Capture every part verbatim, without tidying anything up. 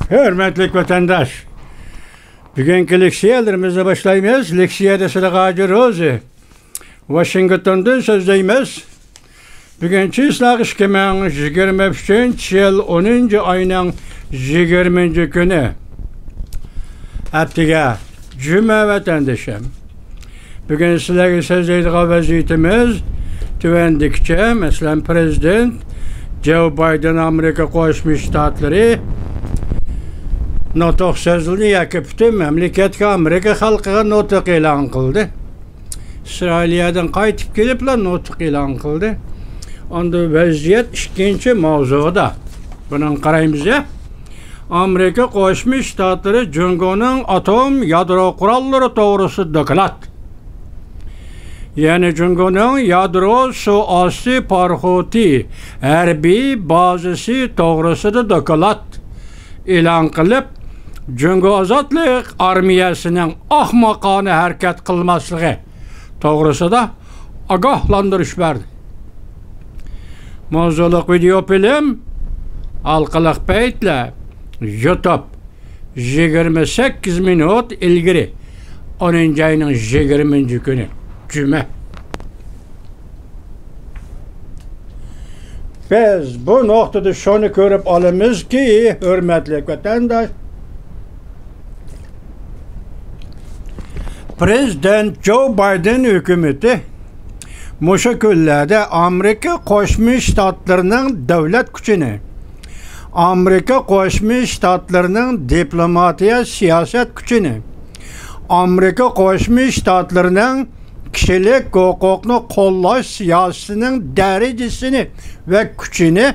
ھۆرمەتلىك ۋەتەنداش، بۈگۈنكى لېكسىيەلىرىمىزنى باشلايمىز. لېكسىيەدە سىلىغا ھاجى روزى، ۋاشىنگتوندىن سۆزلەيمىز. بۈگۈن چىسلاق ئىككى مىڭ يىگىرمە ئۈچىنچى يىل ئونىنچى ئاينىڭ يىگىرمىنچى كۈنى. ئەتىگە جۈمە ۋەتەندىشىم. بۈگۈن سىلەرگە سۆزلەيدىغان ۋەزىيىتىمىز تۆۋەندىكىچە. مەسىلەن، پىرېزىدېنت جو بايدېن ئامېرىكا قوشما شتاتلىرى نۇتۇق سۆزلىدى ياكى پۈتۈن مەملىكەتكە، ئامېرىكا خەلقىگە نۇتۇق ئېلان قىلدى. ئىسرائىلىيەدىن قايتىپ كېلىپلا نۇتۇق ئېلان قىلدى. ئاندىن ۋەزىيەت ئىككىنچى ماۋزۇدا. بۇنىڭغا قارايمىز يا. ئامېرىكا قوشما شتاتلىرى جۇڭگونىڭ ئاتوم يادرو قوراللىرى توغرىسىدا دوكلات. يەنى جۇڭگونىڭ يادرو سۇ ئاستى پاراخوتى ھەربىي بازىسى توغرىسىدا دوكلات ئېلان قىلىپ، جۇڭگو ئازادلىق ئارمىيەسىنىڭ ئاخماقانە ھەرىكەت قىلماسلىقى توغرىسىدا ئاگاھلاندۇرۇش بەردى. ماۋزۇلۇق ۋىدېئو فىلىم ھالقىلىق پەيتلەر يۇتۇب، يىگىرمە سەككىز مىنۇت ئىلگىرى، ئونىنچى ئاينىڭ يىگىرمىنچى كۈنى، جۈمە. بىز بۇ نۇقتىدا شۇنى كۆرۈپ ئالىمىزكى، ھۆرمەتلىك ۋەتەنداش، پىرېزىدېنت جو بايدېن ھۆكۈمىتى مۇشۇ كۈنلەردە ئامېرىكا قوشما شتاتلىرىنىڭ دۆلەت كۈچىنى، ئامېرىكا قوشما شتاتلىرىنىڭ دىپلوماتىيە سىياسەت كۈچىنى، ئامېرىكا قوشما شتاتلىرىنىڭ كىشىلىك ھوقۇقنى قوللاش سىياسىتىنىڭ دەرىجىسىنى ۋە كۈچىنى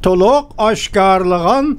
تولۇق ئاشكارىلىغان،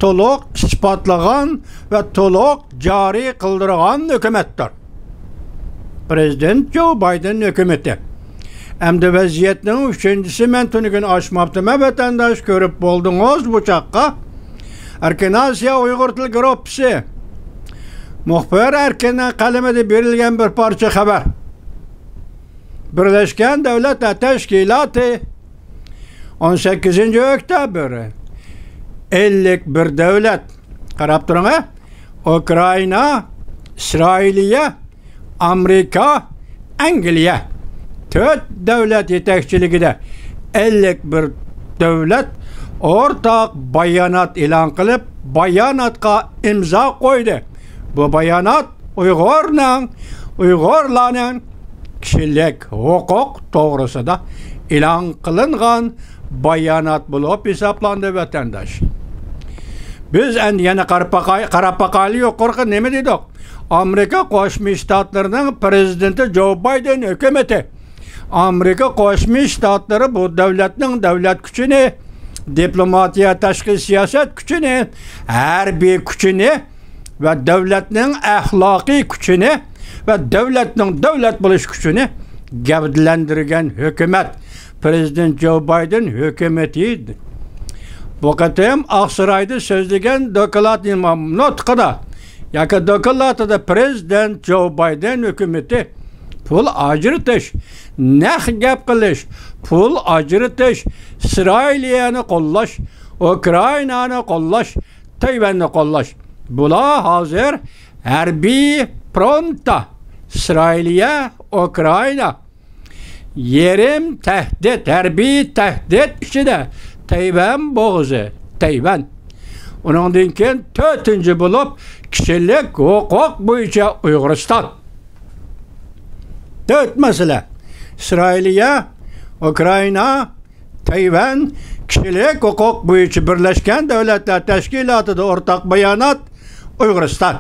تولۇق ئىسپاتلىغان ۋە تولۇق جارى قىلدۇرغان ھۆكۈمەتتۇر. پىرېزىدېنت جو بايدېن ھۆكۈمىتى. ئەمدى ۋەزىيەتنىڭ ئۈچىنچىسى، مەن تۈنۈگۈن ئاچماپتىمەن، ۋەتەنداش، كۆرۈپ بولدىڭىز بۇ چاغقا. ئەركىن ئاسىيا ئۇيغۇر تىل گۇرۇپپىسى. مۇخبىر ئەركىننىڭ قەلىمىدە بېرىلگەن بىر پارچە خەۋەر. بىرلەشكەن دۆلەتلەر تەشكىلاتى، ئون سەككىزىنچى ئۆكتەبىر، ئەللىك بىر دۆلەت. قاراپ تۇرۇڭ، ھە؟ ئۇكرائىنا، ئىسرائىلىيە، ئامېرىكا، ئەنگلىيە، تۆت دۆلەت يېتەكچىلىكىدە ئەللىك بىر دۆلەت ئورتاق بايانات ئېلان قىلىپ، باياناتقا ئىمزا قويدى. بۇ بايانات ئۇيغۇرنىڭ، ئۇيغۇرلارنىڭ كىشىلىك ھوقۇق توغرىسىدا ئېلان قىلىنغان بايانات بولۇپ ھېسابلاندى، ۋەتەنداش. بىز ئەمدى يەنە قاراپ باقاي-، قاراپ باقايلى، يۇقىرىقى نېمە دېدۇق؟ ئامېرىكا قوشما شتاتلىرىنىڭ پىرېزىدېنتى جو بايدېن ھۆكۈمىتى، ئامېرىكا قوشما شتاتلىرى بۇ دۆلەتنىڭ دۆلەت كۈچىنى، دىپلوماتىيە، تاشقى سىياسەت كۈچىنى، ھەربىي كۈچىنى ۋە دۆلەتنىڭ ئەخلاقىي كۈچىنى ۋە دۆلەتنىڭ دۆلەت بولۇش كۈچىنى گەۋدىلەندۈرگەن ھۆكۈمەت، پىرېزىدېنت جو بايدېن ھۆكۈمىتى. بۇ قېتىم ئاقسارايدا سۆزلىگەن دوكلات نۇتقىدا ياكى دوكلاتىدا پىرېزىدېنت جو بايدېن ھۆكۈمىتى پۇل ئاجرىتىش، نەق گەپ قىلىش، پۇل ئاجرىتىش، ئىسرائىلىيەنى قوللاش، ئۇكرائىنانى قوللاش، تەيۋەننى قوللاش. بۇلار ھازىر ھەربىي فرونتتا. ئىسرائىلىيە، ئۇكرائىنا. يېرىم تەھدىت، ھەربىي تەھدىت ئىچىدە تەيۋەن بوغۇزى، تەيۋەن. ئۇنىڭدىن كېيىن تۆتىنچى بولۇپ، كىشىلىك ھوقۇق بويىچە ئۇيغۇرىستان. تۆت مەسىلە. ئىسرائىلىيە، ئۇكرائىنا، تەيۋەن، كىشىلىك ھوقۇق بويىچە بىرلەشكەن دۆلەتلەر تەشكىلاتىدا ئورتاق بايانات، ئۇيغۇرىستان.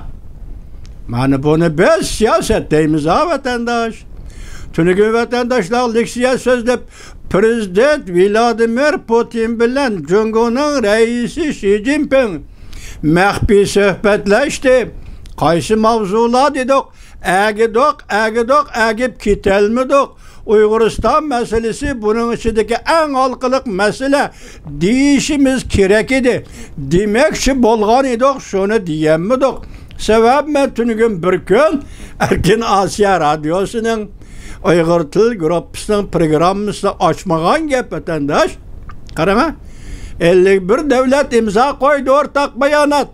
مانا بۇنى بىز سىياسەت دەيمىز ھا، ۋەتەنداش. تۈنۈگۈن ۋەتەنداشلار لېكسىيە سۆزلەپ، پىرېزىدېنت ۋلادىمىر پۇتىن بىلەن جۇڭگونىڭ رەئىسى شى جىنپىڭ مەخپىي سۆھبەتلەشتى. قايسى ماۋزۇلار دېدۇق؟ ئەگىدۇق، ئەگىدۇق، ئەگىپ كېتەلمىدۇق. ئۇيغۇرىستان مەسىلىسى بۇنىڭ ئىچىدىكى ئەڭ ھالقىلىق مەسىلە دېيىشىمىز كېرەك ئىدى. دېمەكچى بولغان ئىدۇق، شۇنى دېيەلمىدۇق. سەۋەب، مەن تۈنۈگۈن بىر كۈن ئەركىن ئاسىيا رادىيوسىنىڭ ئۇيغۇر تىل گۇرۇپپىسىنىڭ پروگراممىسىنى ئاچمىغان گەپ، ۋەتەنداش. قاراڭا، ئەللىك بىر دۆلەت ئىمزا قويدى ئورتاق بايانات.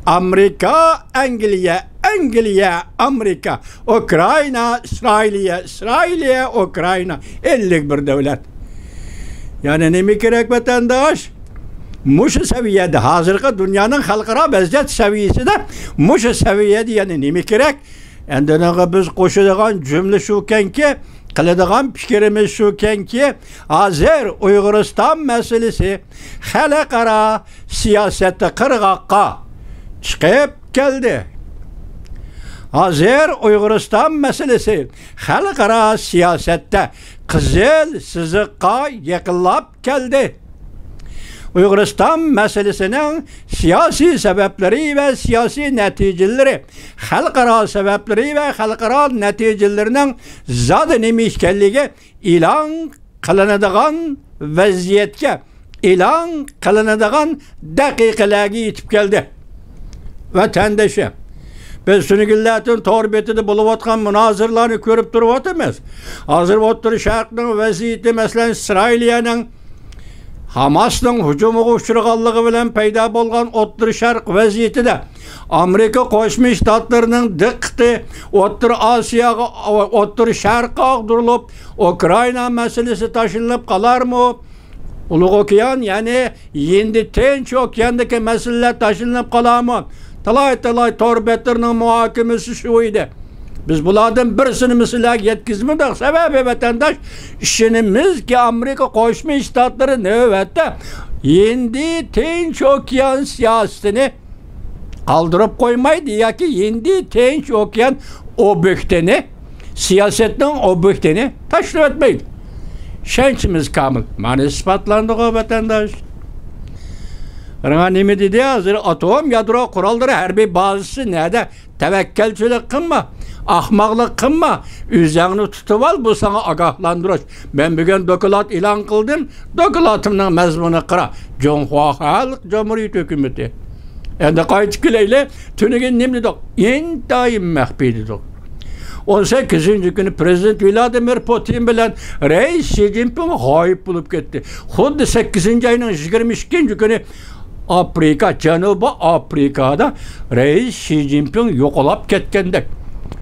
ئامېرىكا، ئەنگلىيە، ئەنگلىيە، ئامېرىكا، ئۇكرائىنا، ئىسرائىلىيە، ئىسرائىلىيە، ئۇكرائىنا، ئەللىك بىر دۆلەت. يەنە نېمە كېرەك، ۋەتەنداش؟ مۇشۇ سەۋىيەدە، ھازىرقى دۇنيانىڭ خەلقئارا ۋەزىيەت سەۋىيەسىدە مۇشۇ سەۋىيەدە يەنە نېمە كېرەك؟ ئەندىنىغا بىز قوشىدىغان جۈملە شۇكەنكى، قىلىدىغان پىكرىمىز شۇكەنكى، ھازىر ئۇيغۇرىستان مەسىلىسى خەلقئارا سىياسەتتە قىرغاققا چىقىپ كەلدى. ھازىر ئۇيغۇرىستان مەسىلىسى خەلقئارا سىياسەتتە قىزىل سىزىققا يېقىنلاپ كەلدى. ئۇيغۇرىستان مەسىلىسىنىڭ سىياسىي سەۋەبلىرى ۋە سىياسىي نەتىجىلىرى، خەلقئارا سەۋەبلىرى ۋە خەلقئارا نەتىجىلىرىنىڭ زادى نېمە ئىكەنلىكى ئېلان قىلىنىدىغان ۋەزىيەتكە، ئېلان قىلىنىدىغان دەقىقىلەرگە يېتىپ كەلدى. ۋەتەندىشىم، بىز تۈنۈگۈنلەردىن تور بېتىدە بولۇۋاتقان مۇنازىرىلەرنى كۆرۈپ تۇرۇۋاتىمىز. ھازىر ئوتتۇرا شەرقنىڭ ۋەزىيىتى، مەسىلەن، ئىسرائىلىيەنىڭ ھاماسنىڭ ھۇجۇمىغا ئۇچرىغانلىقى بىلەن پەيدا بولغان ئوتتۇرا شەرق ۋەزىيىتىدە ئامېرىكا قوشما شتاتلىرىنىڭ دىققىتى ئوتتۇرا ئاسىياغا، ئوتتۇرا شەرققە ئاغدۇرۇلۇپ، ئۇكرائىنا مەسىلىسى تاشلىنىپ قالارمۇ؟ ئۇلۇغ ئوكيان، يەنى ھىندى تىنچ ئوكياندىكى مەسىلىلەر تاشلىنىپ قالارمۇ؟ تالاي-تالاي تور بەتلىرىنىڭ مۇھاكىمىسى شۇ ئىدى. بىز بۇلاردىن بىرسىنىمۇ سىلەرگە يەتكۈزمىدۇق. سەۋەبى، ۋەتەنداش، ئىشىنىمىزكى، ئامېرىكا قوشما شتاتلىرى نۆۋەتتە ھىندى تىنچ ئوكيان سىياسىتىنى قالدۇرۇپ قويمايدۇ ياكى ھىندى تىنچ ئوكيان ئوبيېكتىنى، سىياسەتنىڭ ئوبيېكتىنى تاشلىۋەتمەيدۇ. ئىشەنچىمىز كامىل. مانا ئىسپاتلاندىغۇ، ۋەتەنداش. رەڭا نېمە دېدى؟ ھازىر ئاتوم يادرو قوراللىرى ھەربىي بازىسى نەدە؟ تەۋەككەلچىلىك قىلما، ئاخماقلىق قىلما، ئۆزۈڭنى تۇتۇۋال، بۇ ساڭا ئاگاھلاندۇرۇش. مەن بۈگۈن دوكلات ئېلان قىلدىم، دوكلاتىمنىڭ مەزمۇنىغا قارا، جۇڭخۇا خەلق جۇمھۇرىيىتى ھۆكۈمىتى. ئەمدى قايتىپ كېلەيلى، تۈنۈگۈن نېمە دېدۇق؟ ئىنتايىن مەخپىي دېدۇق. ئون سەككىزىنچى كۈنى پىرېزىدېنت ۋلادىمىر پۇتىن بىلەن رەئىس شى جىنپىڭ غايىب بولۇپ كەتتى. خۇددى سەككىزىنچى ئاينىڭ يىگىرمە ئىككىنچى كۈنى ئاپرىكا، جەنۇبىي ئاپرىكادا رەئىس شى جىنپىڭ يوقىلاپ كەتكەندەك.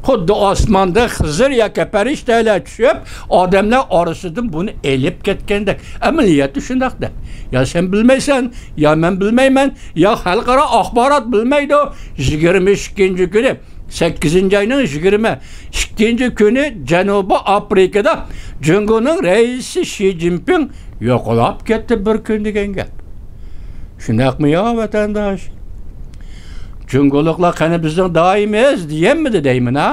خۇددى ئاسماندا خىزىر ياكى پەرىشتەلەر چۈشۈپ، ئادەملەر ئارىسىدىن بۇنى ئېلىپ كەتكەندەك. ئەمەلىيەتتە شۇنداق-دە. يا سەن بىلمەيسەن، يا مەن بىلمەيمەن، يا خەلقئارا ئاخبارات بىلمەيدۇ. يىگىرمە ئىككىنچى كۈنى، سەككىزىنچى ئاينىڭ يىگىرمە ئىككىنچى كۈنى جەنۇبىي ئاپرىكىدا جۇڭگونىڭ رەئىسى شى جىنپىڭ يوقىلاپ كەتتى بىر كۈن دېگەن گەپ. شۇنداقمۇ يا، ۋەتەنداش؟ جۇڭگولۇقلار قېنى بىزنىڭ دائىمىز دېيەلمىدى دەيمەن ھا؟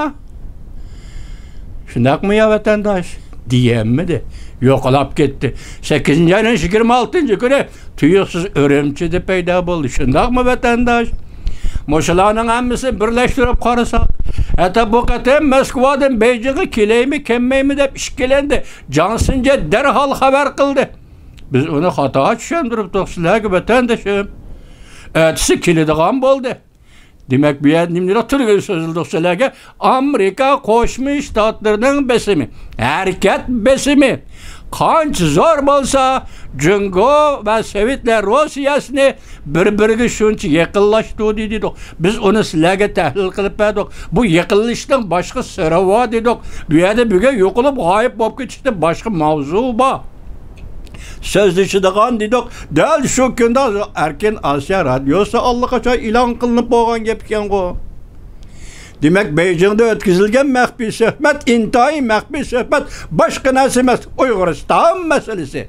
شۇنداقمۇ يا، ۋەتەنداش؟ دېيەلمىدى. يوقىلاپ كەتتى. سەككىزىنچى ئاينىڭ يىگىرمە ئالتىنچى كۈنى تۇيۇقسىز ئۈرۈمچىدە پەيدا بولدى. شۇنداقمۇ، ۋەتەنداش؟ مۇشۇلارنىڭ ھەممىسىنى بىرلەشتۈرۈپ قارىساق، ھەتتا بۇ قېتىم موسكۋادىن بېيجىڭغا كېلەيمۇ، كەلمەيمۇ دەپ ئىككىلەندى. جاڭ سىنجې دەرھال خەۋەر قىلدى. بىز ئۇنى خاتا چۈشەندۈرۈپتۇق سىلەرگە، ۋەتەندىشىم. ئەتىسى كېلىدىغان بولدى. دېمەك، بۇ يەردە نېمىلەر تۈرگە سۆزلىدۇق سىلەرگە؟ ئامېرىكا قوشما شتاتلىرىنىڭ بېسىمى، ھەرىكەت بېسىمى قانچە زور بولسا، جۇڭگو ۋە سوۋېتلار روسىيەسىنى بىر-بىرىگە شۇنچە يېقىنلاشتۇردى دېدۇق. بىز ئۇنى سىلەرگە تەھلىل قىلىپ بەردۇق. بۇ يېقىنلىشىشنىڭ باشقا سىرى بار دېدۇق. بۇ يەردە بۈگۈن يوقىلىپ غايىب بولۇپ كېتىشتىن باشقا ماۋزۇ بار. سۆزلىشىدىغان دېدۇق. دەل شۇ كۈندە ئەركىن ئاسىيا رادىيوسى ئاللىقاچان ئېلان قىلىنىپ بولغان گەپ ئىكەنغۇ. دېمەك، بېيجىڭدا ئۆتكۈزۈلگەن مەخپىي سۆھبەت، ئىنتايىن مەخپىي سۆھبەت، باشقا نەرسە ئەمەس، ئۇيغۇرىستان مەسىلىسى.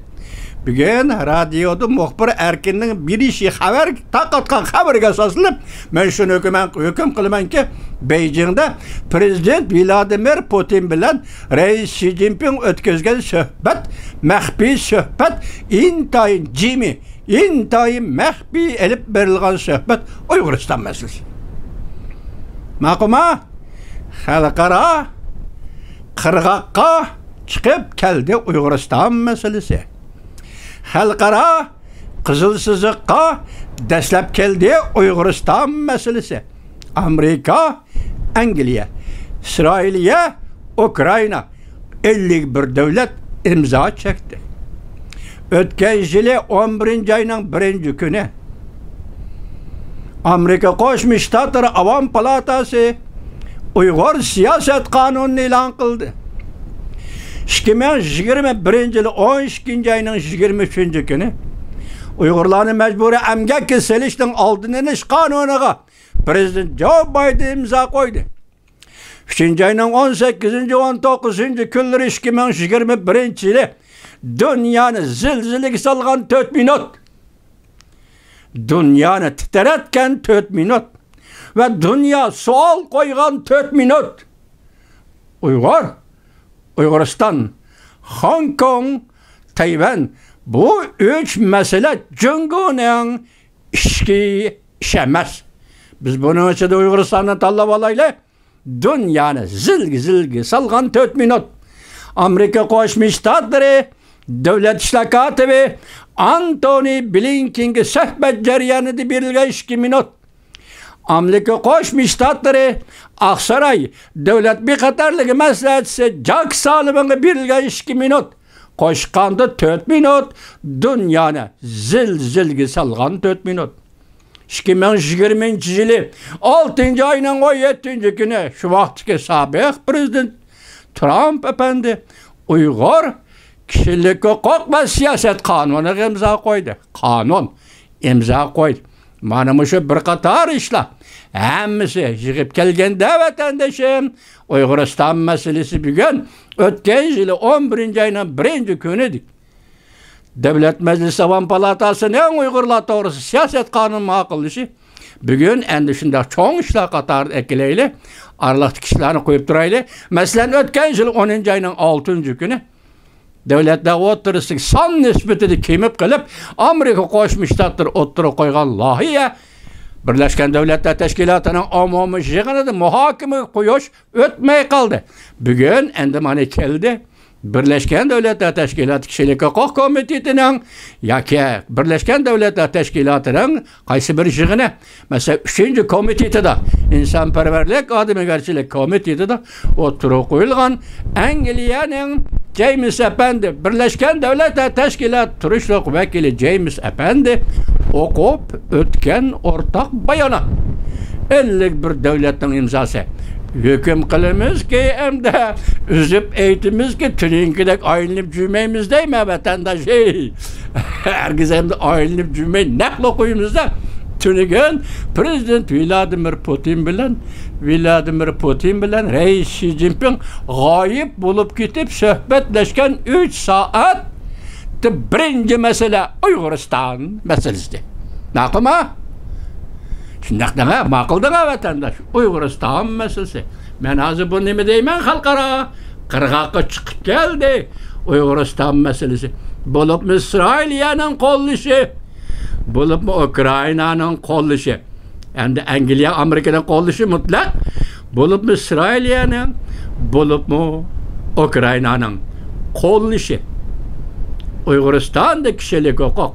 بۈگۈن رادىيودا مۇخبىر ئەركىننىڭ بېرىشى خەۋەر، تارقاتقان خەۋىرىگە ئاساسلىنىپ، مەن شۇنى ھۆكۈم، ھۆكۈم قىلىمەنكى، بېيجىڭدا پىرېزىدېنت ۋلادىمىر پۇتىن بىلەن رەئىس شى جىنپىڭ ئۆتكۈزگەن سۆھبەت، مەخپىي سۆھبەت، ئىنتايىن جىمى، ئىنتايىن مەخپىي ئېلىپ بېرىلغان سۆھبەت ئۇيغۇرىستان مەسىلىسى. ماقۇلما؟ خەلقئارا قىرغاققا چىقىپ كەلدى ئۇيغۇرىستان مەسىلىسى. خەلقئارا قىزىل سىزىققا دەسلەپ كەلدى ئۇيغۇرىستان مەسىلىسى. ئامېرىكا، ئەنگلىيە، ئىسرائىلىيە، ئۇكرائىنا، ئەللىك بىر دۆلەت ئىمزا چەكتى. ئۆتكەن يىلى ئون بىرىنچى ئاينىڭ بىرىنچى كۈنى ئامېرىكا قوشما شتاتلىرى ئاۋام پالاتاسى ئۇيغۇر سىياسەت قانۇنىنى ئېلان قىلدى. ئىككى مىڭ يىگىرمە بىرىنچى يىلى ئون ئىككىنچى ئاينىڭ يىگىرمە ئۈچىنچى كۈنى ئۇيغۇرلارنى مەجبۇرىي ئەمگەككە سېلىشنىڭ ئالدىنى ئېلىش قانۇنىغا پىرېزىدېنت جو بايدېن ئىمزا قويدى. ئۈچىنچى ئاينىڭ ئون سەككىزىنچى، ئون توققۇزىنچى كۈنلىرى ئىككى مىڭ يىگىرمە بىرىنچى يىلى دۇنيانى زىلزىلىگە سالغان تۆت مىنۇت. دۇنيانى تىترەتكەن تۆت مىنۇت ۋە دۇنيا سوئال قويغان تۆت مىنۇت. ئۇيغۇر، ئۇيغۇرىستان، خوڭكوڭ، تەيۋەن، بۇ ئۈچ مەسىلە جۇڭگونىڭ ئىچكى ئىشى ئەمەس. بىز بۇنىڭ ئىچىدە ئۇيغۇرىستاننى تاللاپ ئالايلى. دۇنيانى زىلگە-زىلگە سالغان تۆت مىنۇت. ئامېرىكا قوشما شتاتلىرى دۆلەت ئىشلار كاتىپى ئانتونى بلىنكېنگە سۆھبەت جەريانىدا بېرىلگەن ئىككى مىنۇت. ئامېرىكا قوشما شتاتلىرى ئاقساراي دۆلەت بىخەتەرلىكى مەسلىھەتچىسى جاك سالىۋانغا بېرىلگەن ئىككى مىنۇت. قوشقاندا تۆت مىنۇت، دۇنيانى زىلزىلگە سالغان تۆت مىنۇت. ئىككى مىڭ يىگىرمىنچى يىلى ئالتىنچى ئاينىڭ ئون يەتتىنچى كۈنى شۇ ۋاقىتتىكى سابىق پىرېزىدېنت ترامپ ئەپەندى ئۇيغۇر كىشىلىك ھوقۇق ۋە سىياسەت قانۇنىغا ئىمزا قويدى. قانۇن ئىمزا قويدى. مانا مۇشۇ بىر قاتار ئىشلار ھەممىسى يىغىپ كەلگەندە، ۋەتەندىشىم، ئۇيغۇرىستان مەسىلىسى بۈگۈن ئۆتكەن يىلى ئون بىرىنچى ئاينىڭ بىرىنچى كۈنى ئىدى. دۆلەت مەجلىسى ئاۋام پالاتاسىنىڭ ئۇيغۇرلار توغرىسىدا سىياسەت قانۇنى ماقۇللىشى بۈگۈن ئەندى شۇنداق چوڭ ئىشلار قاتارىدا ئەكېلەيلى، ئارىلىقتىكى ئىشلارنى قويۇپ تۇرايلى. مەسىلەن، ئۆتكەن يىل ئونىنچى ئاينىڭ ئالتىنچى كۈنى دۆلەتلەر ئوتتۇرىسىدىكى سان نىسبىتىدە كېمىپ قېلىپ، ئامېرىكا قوشما شتاتلىرى ئوتتۇرىغا قويغان لايىھە، بىرلەشكەن دۆلەتلەر تەشكىلاتىنىڭ ئومۇمىي يىغىنىدا مۇھاكىمىگە قويۇش ئۆتمەي قالدى. بۈگۈن ئەندى مانا كەلدى. بىرلەشكەن دۆلەتلەر تەشكىلاتى كىشىلىك ھوقۇق كومىتېتىنىڭ ياكى بىرلەشكەن دۆلەتلەر تەشكىلاتىنىڭ قايسى بىر يىغىنى، مەسىلەن، ئۈچىنچى كومىتېتىدا، ئىنسانپەرۋەرلىك، ئادەمگەرچىلىك كومىتېتىدا ئوتتۇرىغا قويۇلغان ئەنگلىيەنىڭ جېيمىس ئەپەندى، بىرلەشكەن دۆلەتلەر تەشكىلاتى تۇرۇشلۇق ۋەكىلى جېيمىس ئەپەندى ئوقۇپ ئۆتكەن ئورتاق بايانات. ئەللىك بىر دۆلەتنىڭ ئىمزاسى. ھۆكۈم قىلىمىزكى، ئەمدى ئۈزۈپ ئېيتىمىزكى، تۈنۈگۈنكىدەك ئايلىنىپ جۈمەيمىز دەيمەن، ۋەتەنداش. ھەرگىز ئەمدى ئايلىنىپ جۈمەي نەقلە قويىمىزدا، تۈنۈگۈن پىرېزىدېنت ۋلادىمىر پۇتىن بىلەن، ۋلادىمىر پۇتىن بىلەن رەئىس شى جىنپىڭ غايىب بولۇپ كېتىپ سۆھبەتلەشكەن ئۈچ سائەت. بىرىنچى مەسىلە ئۇيغۇرىستان مەسىلىسى. ماقۇلما؟ شۇنداق دەڭە، ماقۇل دەڭە، ۋەتەنداش. ئۇيغۇرىستان مەسىلىسى. مەن ھازىر بۇ نېمە دەيمەن، خەلقئارا قىرغاققا چىقىپ كەلدى. ئۇيغۇرىستان مەسىلىسى. بولۇپمۇ ئىسرائىلىيەنىڭ قوللىشى، بولۇپمۇ ئۇكرائىنانىڭ قوللىشى. ئەمدى ئەنگلىيە، ئامېرىكىنىڭ قوللىشى مۇتلەق، بولۇپمۇ ئىسرائىلىيەنىڭ، بولۇپمۇ ئۇكرائىنانىڭ قوللىشى. ئۇيغۇرىستاندا كىشىلىك ھوقۇق،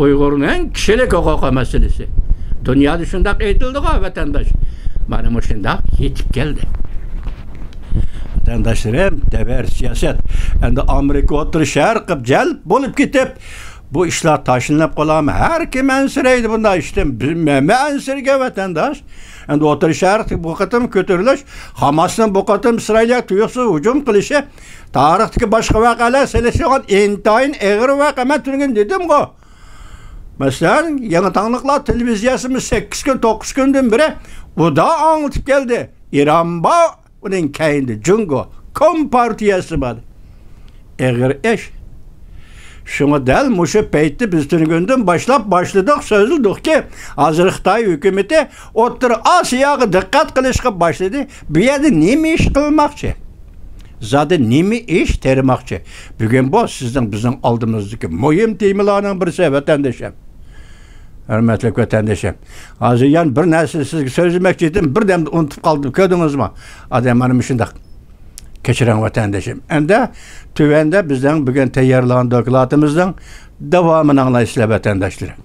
ئۇيغۇرنىڭ كىشىلىك ھوقۇقى مەسىلىسى. دۇنيادا شۇنداق ئېيتىلدىغۇ، ۋەتەنداش. مانا مۇشۇنداق يېتىپ كەلدى. ۋەتەنداشلىرىم، دەۋر سىياسەت. ئەمدى ئامېرىكا ئوتتۇرا شەرققە جەلپ بولۇپ كېتىپ، بۇ ئىشلار تاشلىنىپ قالامۇ؟ ھەر كىم ئەنسىرەيدۇ بۇنداق ئىشتىن. بىز، مەنمۇ ئەنسىرىگەن، ۋەتەنداش. ئەمدى ئوتتۇرا شەرقتىكى بۇ قېتىم كۆتۈرۈلۈش، ھاماسنىڭ بۇ قېتىم ئىسرائىلگە تۇيۇقسىز ھۇجۇم قىلىشى، تارىختىكى باشقا ۋەقەلەر سېلىشتۇرغان ئىنتايىن ئېغىر ۋەقە. مەن تۈنۈگۈن دېدىمغۇ. مەسىلەن، يېڭى تاڭلىقلار تېلېۋىزىيەسىمۇ سەككىز كۈن، توققۇز كۈندىن بېرى ئۇدا ئاڭلىتىپ كەلدى. ئىران بار، ئۇنىڭ كەينىدە جۇڭگو كومپارتىيەسى بار. ئېغىر ئىش. شۇڭا دەل مۇشۇ پەيتتە بىز تۈنۈگۈندىن باشلاپ باشلىدۇق، سۆزلىدۇقكى، ھازىر خىتاي ھۆكۈمىتى ئوتتۇرا ئاسىياغا دىققەت قىلىشقا باشلىدى. بۇ يەردە نېمە ئىش قىلماقچى؟ زادى نېمە ئىش تېرىماقچى؟ بۈگۈن بۇ سىزنىڭ، بىزنىڭ ئالدىمىزدىكى مۇھىم تېمىلارنىڭ بىرسى، ۋەتەندىشىم. ھۆرمەتلىك ۋەتەندىشىم، ھازىر يەنە بىر نەرسە سىزگە سۆزلىمەكچى ئىدىم، بىردەمدە ئۇنتۇپ قالدىم، كۆردىڭىزمۇ؟ ئادەم مانا مۇشۇنداق. كەچۈرۈڭ ۋەتەندىشىم. ئەمدى تۆۋەندە بىزنىڭ بۈگۈن تەييارلىغان دوكلاتىمىزنىڭ داۋامىنى ئاڭلايسىلەر ۋەتەنداشلىرىم.